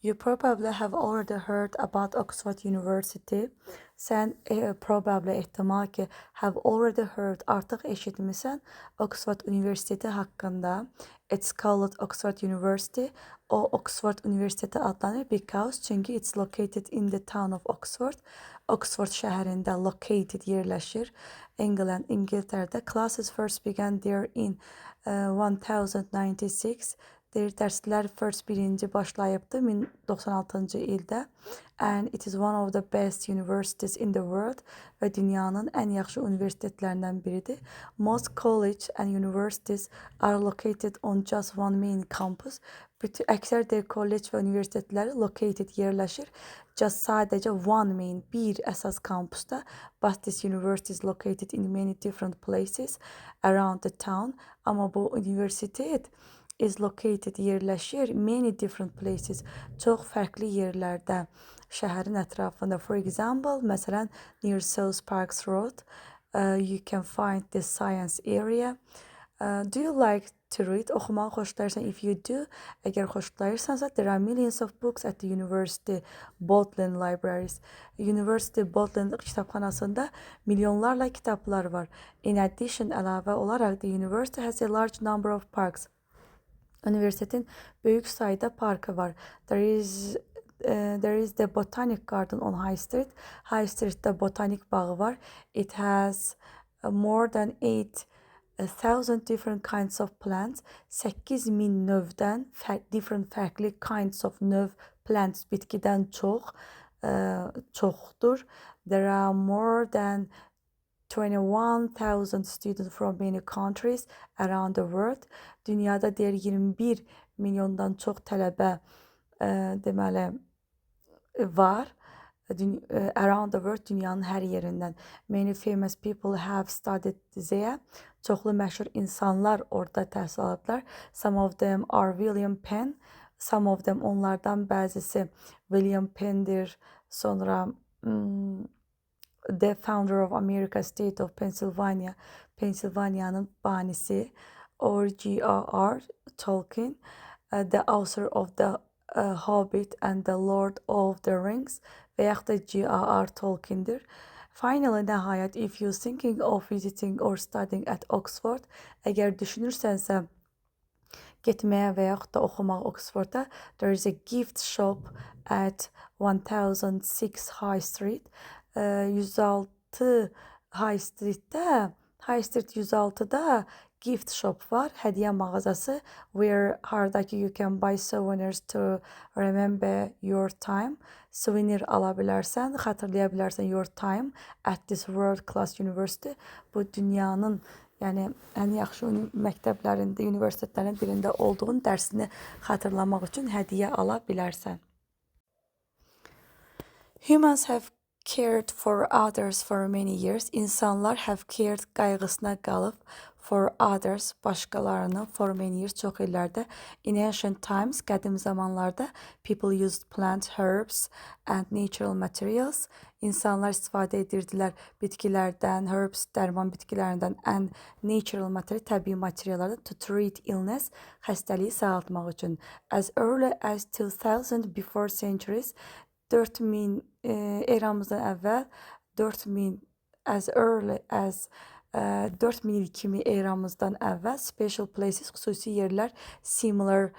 You probably have already heard about Oxford University. Sən probably, ehtimal ki, have already heard, artıq eşitmisən Oxford Universiteti haqqında. It's called Oxford University. O Oxford Universiteti adlanır because, çünki it's located in the town of Oxford. Oxford şəhərində located, yerləşir. England, İngiltərədə. Classes first began there in 1096. Deyir, dərslər first, birinci başlayıbdı 1096-cı ildə. And it is one of the best universities in the world, və dünyanın ən yaxşı universitetlərindən biridir. Most college and universities are located on just one main campus. Bütün əksər deyir kollec və universitetləri located, yerləşir. Just, sadəcə, one main, bir əsas kampusda. But this university is located in many different places around the town. Amma bu universitet is located, yerləşir, many different places, çox fərqli yerlərdə şəhərin ətrafında. For example, məsələn, near South Parks Road, you can find the science area. Do you like to read? Oxumağı xoşlayırsan? If you do, əgər xoşlayırsansa, there are millions of books at the University Bodleian Libraries. University Bodleian kitabxanasında milyonlarla kitablar var. In addition, əlavə olaraq, the university has a large number of parks. Universitetin böyük sayda parkı var. There is the Botanic Garden on High Street. High Street'te botanik bağı var. It has more than 8,000 different kinds of plants. 8000 növdən different, fərqli, kinds of, növ, plants, bitkidən çox çoxdur. There are more than 21,000 students from many countries around the world. Dünyada deyir 21 milyondan çox tələbə deməli var. Around the world, dünyanın hər yerindən. Many famous people have studied there. Çoxlu məşhur insanlar orada təhsil alıblar. Some of them are William Penn. Some of them, onlardan bəzisi William Penn'dir. Sonra the founder of America State of Pennsylvania, Pennsylvania'nın banisi, or J.R.R. Tolkien, the author of the Hobbit and the Lord of the Rings və yaxud da J.R.R. Tolkien'dir. Finally, nəhayət, if you're thinking of visiting or studying at Oxford, əgər düşünürsənsə getməyə və yaxud da oxumaq Oxfordda, there is a gift shop at 1006 High Street. 106 High Street'də, High Street 106-da gift shop var, hədiyyə mağazası, where, hardakı, you can buy souvenirs to remember your time. Souvenir ala bilərsən, xatırlaya bilərsən your time at this world class university. Bu dünyanın, yəni ən yaxşı məktəblərində, universitetlərin birində olduğun dərsini xatırlamaq üçün hədiyyə ala bilərsən. Humans have cared for others for many years. İnsanlar have cared, qayğısına qalıb, for others, başqalarının, for many years, çox illərdə. In ancient times, qədim zamanlarda, people used plants, herbs and natural materials. İnsanlar istifadə edirdilər bitkilərdən, herbs, dərman bitkilərindən, and natural material, təbii materiallardan, to treat illness, xəstəliyi sağaltmaq üçün. As early as 2000 before centuries, 4000 eramızdan əvvəl 4000, as early as 4000 il kimi eramızdan əvvəl, special places, xüsusi yerlər, similar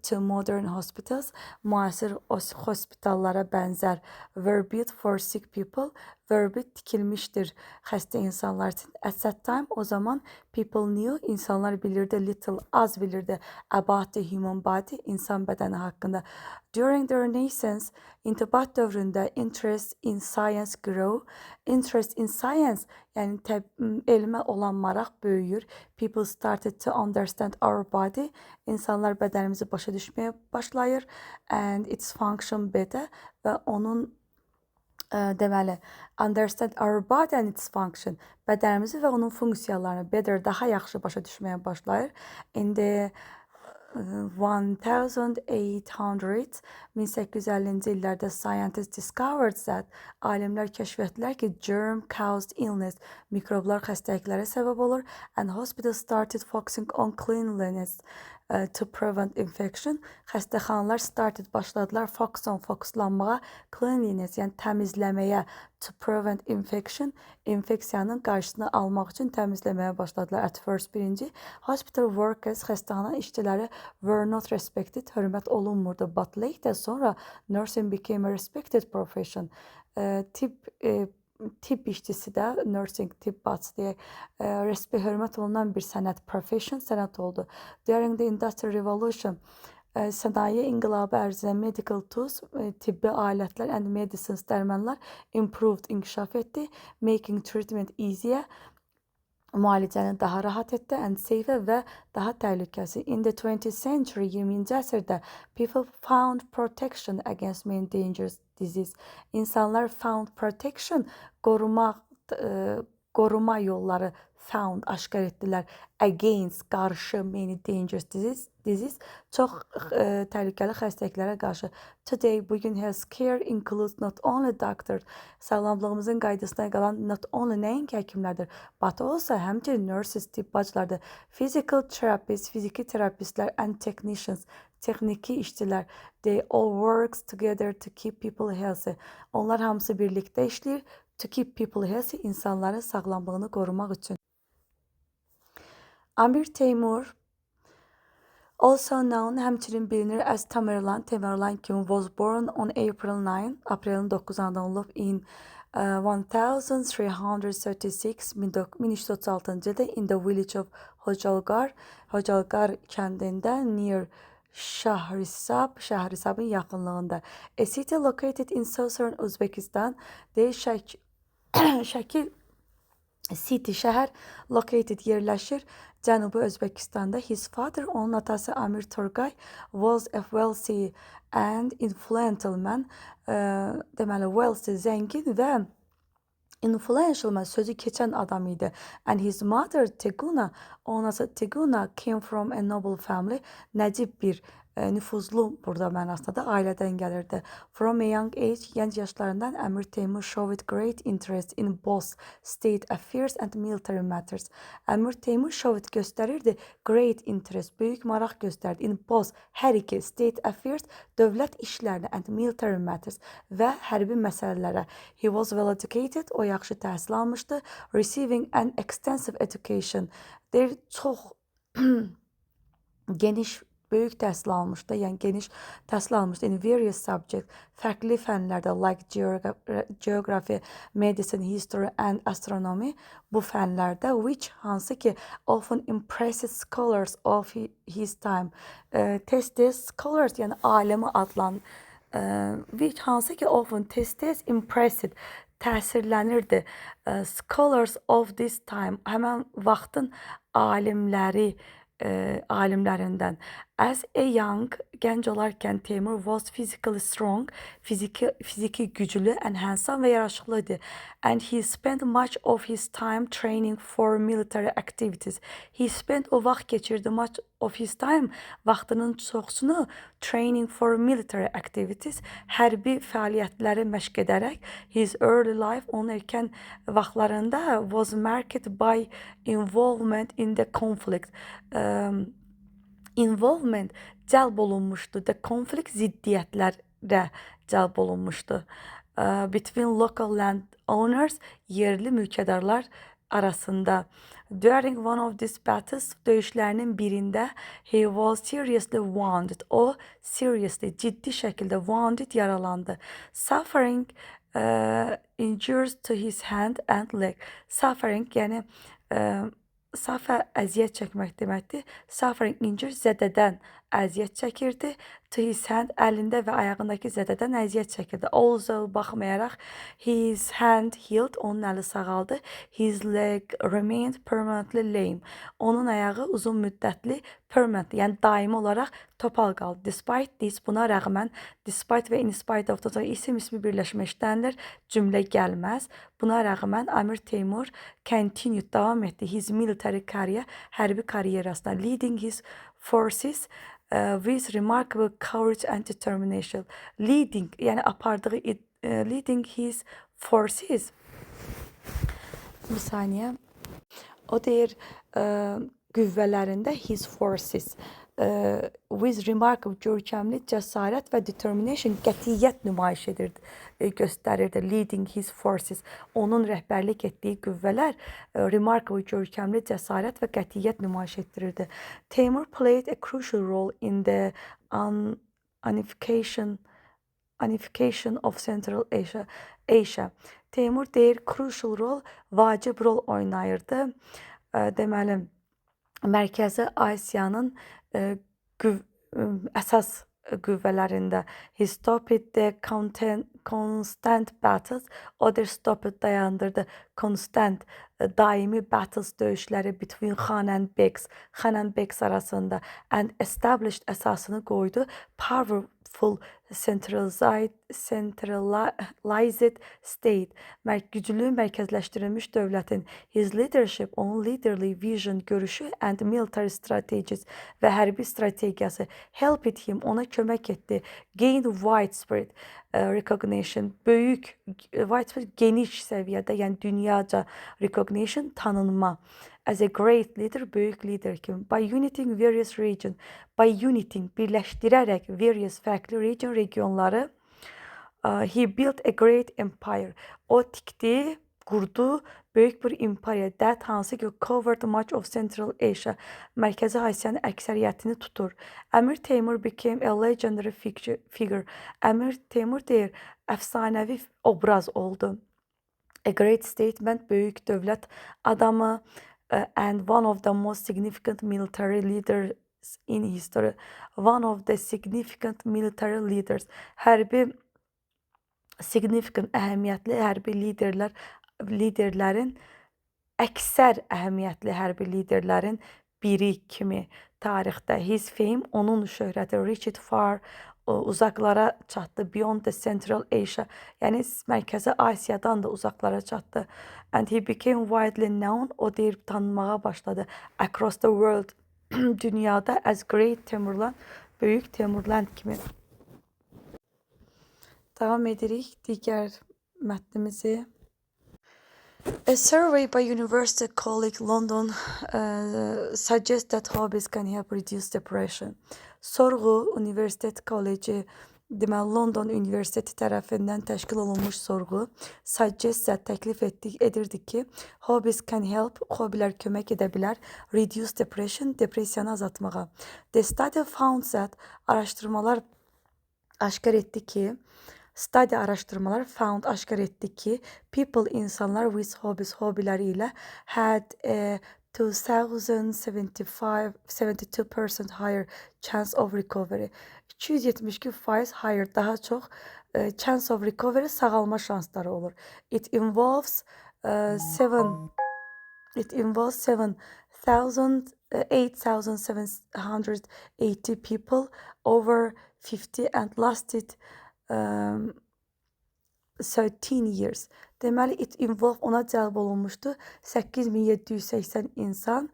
to modern hospitals, müasir hospitallara bənzər, were built for sick people, were built, tikilmişdir xəstə insanlar üçün. At that time, o zaman, people knew, insanlar bilirdi, little, az bilirdi, about the human body, insan bədəni haqqında. During the Renaissance, intibah dövründə, interest in science grow. Interest in science, yəni elmə olan maraq böyüyür. People started to understand our body. İnsanlar bədənimizi başa düşməyə başlayır and its function better, və onun deməli understand our body and its function, bədənimizi və onun funksiyalarını, better, daha yaxşı başa düşməyə başlayır. In the 1800, 1850-ci illərdə, scientists discovered that, alimlər kəşf etdilər ki, germ caused illness, mikroblar xəstəliklərə səbəb olur, and hospitals started focusing on cleanliness. To prevent infection. Xəstəxanalar started, başladılar, focus on, fokuslanmağa, cleanliness, yəni təmizləməyə, to prevent infection, infeksiyanın qarşısını almaq üçün təmizləməyə başladılar. At first, birinci, hospital workers, xəstəxana işçiləri, were not respected, hörmət olunmurdu. But later, sonra, nursing became a respected profession. Tibb işçisi də, nursing, tibb bacısı deyək, respect, hörmət olunan bir sənət, profession, sənət oldu. During the Industrial Revolution, sənaye inqilabı ərzində, medical tools, tibbi alətlər, and medicines, dərmanlar, improved, inkişaf etdi, making treatment easier, müalicəni daha rahat etdi, and safer, və daha təhlükəsiz. In the 20th century, 20-ci əsrdə, people found protection against many dangerous disease. İnsanlar found protection, qoruma, qoruma yolları, found, aşkar etdilər, against, qarşı, many dangerous disease, çox təhlükəli xəstəliklərə qarşı. Today, bugün, healthcare includes not only doctors, sağlamlığımızın qaydasına qalan not only, nəinki həkimlərdir, but also, həmçinin, nurses, tibb bacılardır, physical therapists, fiziki terapistlər, and technicians, texniki işçilər. They all works together to keep people healthy. Onlar hamısı birlikdə işləyir to keep people healthy, insanların sağlamlığını qorumaq üçün. Amir Teymur, also known, həmçinin bilinir, as Tamerlan, Tamerlan kimi, was born on April 9, aprelin 9-unda olub, in 1336, 1336-cı ildə, in the village of Hocalıqar, Hocalıqar kəndində, near Şahrisab, Şahrisabın yaxınlığında. A city located in southern Uzbekistan, deyir şəkil city, şəhər, located, yerləşir Cənubi Özbəkistanda. His father, onun atası, Amir Turgay, was a wealthy and influential man. Deməli wealthy, zəngin, və influential man, sözü keçən adam idi. And his mother Teguna, onun anası Teguna, came from a noble family. Nəcib bir nüfuzlu burada mənasında da ailədən gəlirdi. From a young age, gənc yaşlarından, Əmir Teymur showed great interest in both state affairs and military matters. Əmir Teymur showed, göstərirdi, great interest, böyük maraq göstərdi, in both, hər iki, state affairs, dövlət işlərinə, and military matters, və hərbi məsələlərə. He was well educated, o yaxşı təhsil almışdı, receiving an extensive education. Deyir, çox geniş, böyük təhsil almışdı, yəni geniş təhsil almışdı, in various subjects, fərqli fənlərdə, like geography, medicine, history and astronomy, bu fənlərdə, which, hansı ki, often impressed scholars of his time. Tez-tez scholars, yəni alimi adlan, which, hansı ki, often, tez-tez, impressed, təsirlənirdi, scholars of this time, həmən vaxtın alimləri, alimlərindən. As a young, gənc olarkən, Teymur was physically strong, fiziki güclü, and handsome, və yaraşıqlı idi. And he spent much of his time training for military activities. He spent, o vaxt keçirdi, much of his time, vaxtının çoxsunu, training for military activities, hərbi fəaliyyətləri məşq edərək. His early life, onun erkən vaxtlarında, was marked by involvement in the conflict. Involvement, cəlb olunmuşdu. The conflict, ziddiyyətlərə cəlb olunmuşdu. Between local land owners, yerli mülkədarlar arasında. During one of these battles, döyüşlərinin birində, he was seriously wounded. O seriously, ciddi şəkildə, wounded, yaralandı. Suffering injuries to his hand and leg. Suffering, yəni suffer, əziyyət çəkmək deməkdir. Suffering injuries, zədədən əziyyət çəkirdi. To his hand, əlində və ayağındakı zədədən əziyyət çəkirdi. Although, baxmayaraq, his hand healed, onun əli sağaldı, his leg remained permanently lame. Onun ayağı uzun müddətli, permanently, yəni daimi olaraq topal qaldı. Despite this, buna rəğmən, despite və in spite of da isim ismi birləşmə işlənilir, cümlə gəlməz. Buna rəğmən Amir Teymur continued, davam etdi, his military career, hərbi karyerasına, leading his forces with remarkable courage and determination. Leading, yəni apardığı, leading his forces. Bir saniyə. O deyir, qüvvələrində, his forces. With remarkable, görkəmli cəsarət və determination, qətiyyət nümayiş edirdi, göstərirdi. Leading his forces, onun rəhbərlik etdiyi qüvvələr remarkable, görkəmli cəsarət və qətiyyət nümayiş etdirirdi. Teymur played a crucial role in the unification of Central Asia. Asia. Teymur deyir, crucial role, vacib rol oynayırdı. Deməli, Mərkəzi Asiyanın əsas qüvvələrində. He stopped the constant battles. O deyir, stopped, dayandırdı. Constant, daimi battles, döyüşləri between Khan and Beks, Khan and Beks arasında and established, əsasını qoydu. Powerful centralized state, güclü mərkəzləşdirilmiş dövlətin. His leadership, onun liderliyi, vision, görüşü and military strategies, və hərbi strategiyası helped him, ona kömək etdi. Gain widespread recognition, böyük, widespread, geniş səviyyədə, yəni dünyaca recognition, tanınma. As a great leader, böyük lider kimi. By uniting various region, by uniting, birləşdirərək various, fərqli region, regionları, he built a great empire. O tikdi, qurdu böyük bir imperiya that, hansı ki, covered much of Central Asia, Mərkəzi Asiyanın əksəriyyətini tutur. Əmir Teymur became a legendary figure. Əmir Teymur deyir, əfsanəvi obraz oldu. A great statesman, böyük dövlət adamı and one of the most significant military leaders in history. One of the significant military leaders. Hərbi significant, əhəmiyyətli hərbi liderlərin, əksər əhəmiyyətli hərbi liderlərin biri kimi tarixdə. His fame, onun şöhrəti reached far, uzaqlara çatdı. Beyond the Central Asia, yəni Mərkəzi Asiyadan da uzaqlara çatdı. And he became widely known, o deyir, tanınmağa başladı. Across the world, dünyada as Great Temurlan, Böyük Temurlan kimi. Davam edirik digər mətnimizi. A survey by University College London suggests that hobbies can help reduce depression. Sorğu Universitet College, deməli London Universiteti tərəfindən təşkil olunmuş sorğu suggests that, təklif edirdi ki, hobbies can help, hobilər kömək edə bilər, reduce depression, depressiyanı azaltmağa. The study found that, araşdırmalar aşkar etdi ki, study, araşdırmalar, found, aşkar etdi ki, people, insanlar, with hobbies, hobiləri ilə had a 2075 72% higher chance of recovery. 272% higher, daha çox chance of recovery, sağalma şansları olur. It involves 7,000 8,780 people over 50 and lasted 13 years. Deməli, it involve, ona cəlb olunmuşdu 8780 insan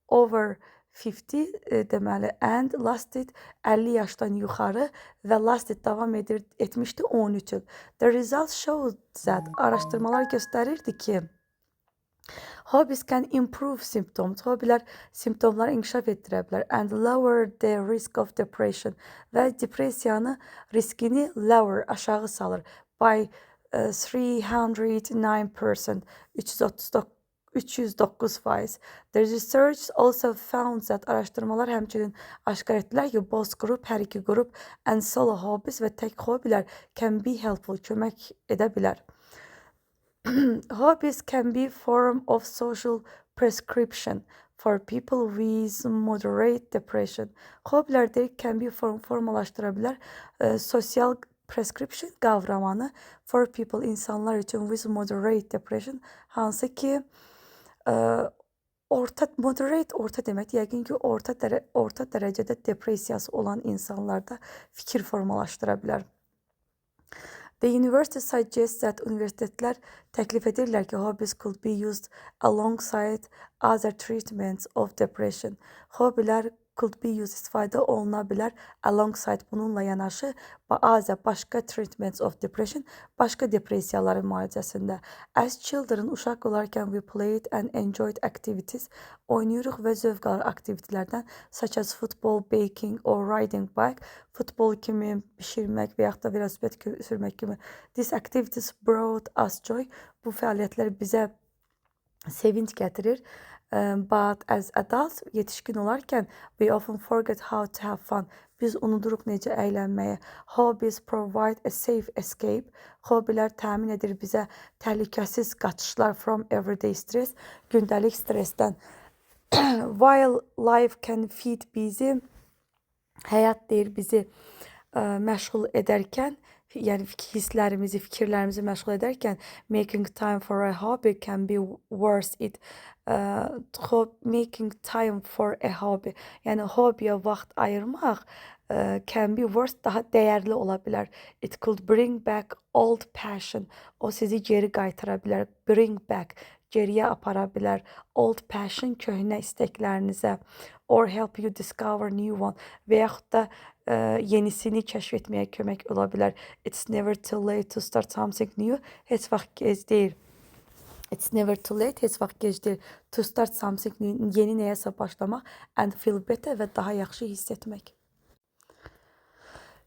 over 50 deməli and lasted, 50 yaşdan yuxarı və lasted, davam etmişdi 13 il. The results showed that, araşdırmalar göstərirdi ki, hobbies can improve symptoms. Hobilər simptomları inkişaf etdirə bilər and lower the risk of depression, və depressiyanı riskini lower, aşağı salır by 309%, 339 309%. The research also found that, araşdırmalar həmçinin aşkar etdilər ki, both group, hər iki qrup and solo hobbies, və tək hobilər can be helpful, kömək edə bilər. Hobbies can be form of social prescription for people with moderate depression. Hobilər deyir, can be form, formalaşdıra bilər sosial prescription qavramını for people, insanlar üçün with moderate depression, hansı ki orta, moderate orta demək, yəqin ki, orta dərəcədə depressiyası olan insanlarda fikir formalaşdıra bilər. The university suggests that, universitetlər təklif edirlər ki, hobbies could be used alongside other treatments of depression. Hobilər could be used, istifadə oluna bilər, alongside, bununla yanaşı, azə başqa treatments of depression, başqa depressiyaların müalicəsində. As children, uşaq olarkən, we played and enjoyed activities, oynayırıq və zövq alır aktivitelərdən, such as football, baking or riding bike, futbol kimi, bişirmək və yaxud da velosiped sürmək kimi. These activities brought us joy. Bu fəaliyyətlər bizə sevinç gətirir. But as adults, yetişkin olarkən, we often forget how to have fun. Biz unuduruq necə əylənməyi. Hobbies provide a safe escape. Hobbilər təmin edir bizə təhlükəsiz qaçışlar from everyday stress, gündəlik stressdən. While life can feed busy, həyat deyir bizi məşğul edərkən, yəni hisslərimizi, fikirlərimizi məşğul edərkən, making time for a hobby can be worth it. Making time for a hobby, yəni hobbiyə vaxt ayırmaq can be worth, daha dəyərli ola bilər. It could bring back old passion. O sizi geri qaytara bilər. Bring back, geriyə apara bilər. Old passion, köhnə istəklərinizə, or help you discover new one, və yaxud da yenisini kəşf etməyə kömək ola bilər. It's never too late to start something new. Heç vaxt gec deyil. It's never too late, heç vaxt gec deyil. To start something new, yeni nəyəsə başlamaq, and feel better, və daha yaxşı hiss etmək.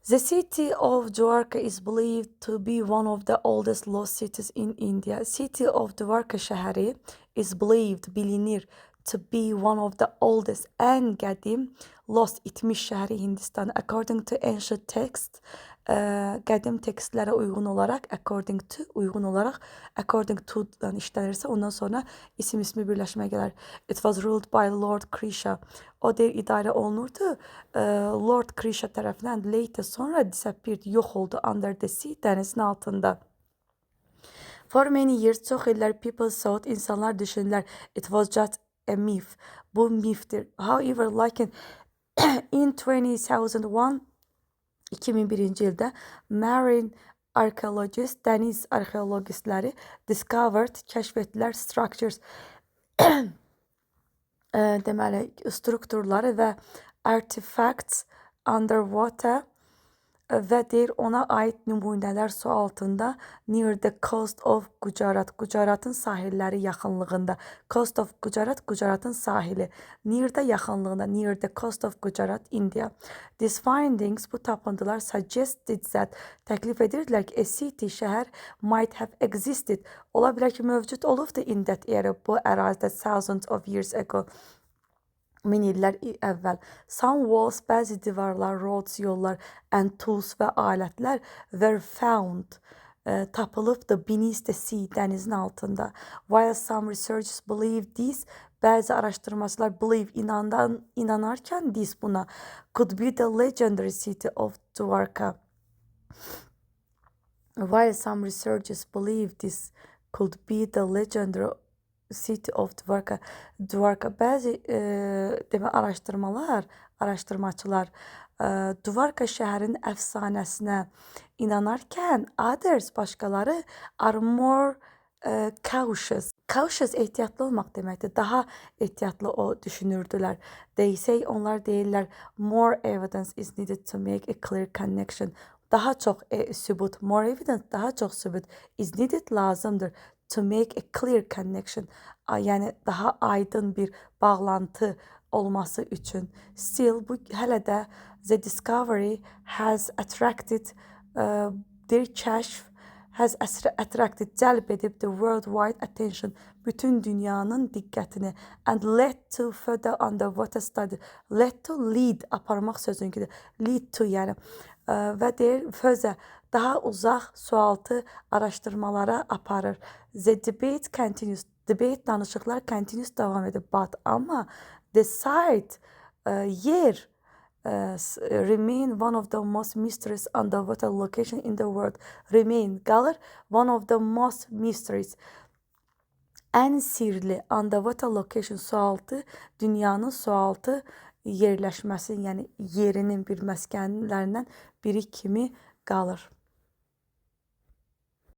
The city of Dwarka is believed to be one of the oldest lost cities in India. City of Dwarka şəhəri is believed, bilinir, to be one of the oldest, ən qədim, lost, itmiş şəhəri Hindistan. According to ancient text, qədim tekstlərə uyğun olaraq, according to, uyğun olaraq, according to-dan işlənirsə, ondan sonra isim ismi birləşmə gələr. It was ruled by Lord Krishna. O deyir idarə olunurdu Lord Krishna tərəfindən, later, sonra, disappeared, yox oldu, under the sea, dənizin altında. For many years, çox illər, people thought, insanlar düşündülər, it was just a myth. Bu mifdir. However, like in 2001, 2001-ci ildə, marine archaeologists, dəniz arxeologistləri, discovered, kəşf etdilər, structures, deməli strukturları və artifacts underwater, və deyir ona aid nümunələr su altında, near the coast of Gujarat, Gujaratın sahilləri yaxınlığında. Coast of Gujarat, Gujaratın sahili. Near da yaxınlığında, near the coast of Gujarat, India. These findings, bu tapıntılar, suggested that, təklif edirdilər ki, a city, şəhər, might have existed, ola bilər ki, mövcud olubdu, in that area, bu ərazidə, thousands of years ago, min illər əvvəl. Some walls, bəzi divarlar, roads, yollar, and tools, və alətlər, were found, tapılıbdı, beneath the sea, dənizin altında. While some researchers believe this, bəzi araşdırmaçılar believe, inanarkən, this, buna, could be the legendary city of Dwarka. While some researchers believe this could be the legendary city of Dwarka. Dwarka, bəzi demə araşdırmalar, araşdırmaçılar Dwarka şəhərinin əfsanəsinə inanarkən, others, başqaları, are more cautious. Cautious ehtiyatlı olmaq deməkdir. Daha ehtiyatlı o düşünürdülər. They say, onlar deyirlər, more evidence is needed to make a clear connection. Daha çox sübut, more evidence, daha çox sübut, is needed, lazımdır, to make a clear connection. Yəni daha aydın bir bağlantı olması üçün. Still, bu hələ də, the discovery has attracted, deyir kəşf, has attracted, cəlb edib, the worldwide attention, bütün dünyanın diqqətini, and led to further underwater study. Led to, lead, aparmaq sözünkidir. Lead to, yəni və deyir further, daha uzaq sualtı araşdırmalara aparır. The debate continues. Debate, danışıqlar, continues, davam edir. But, amma, the site, yer, remain one of the most mysterious underwater location in the world. Remain, qalır, one of the most mysterious, ən sirli, underwater location, sualtı, dünyanın sualtı yerləşməsi, yəni yerinin bir məskənlərindən biri kimi qalır.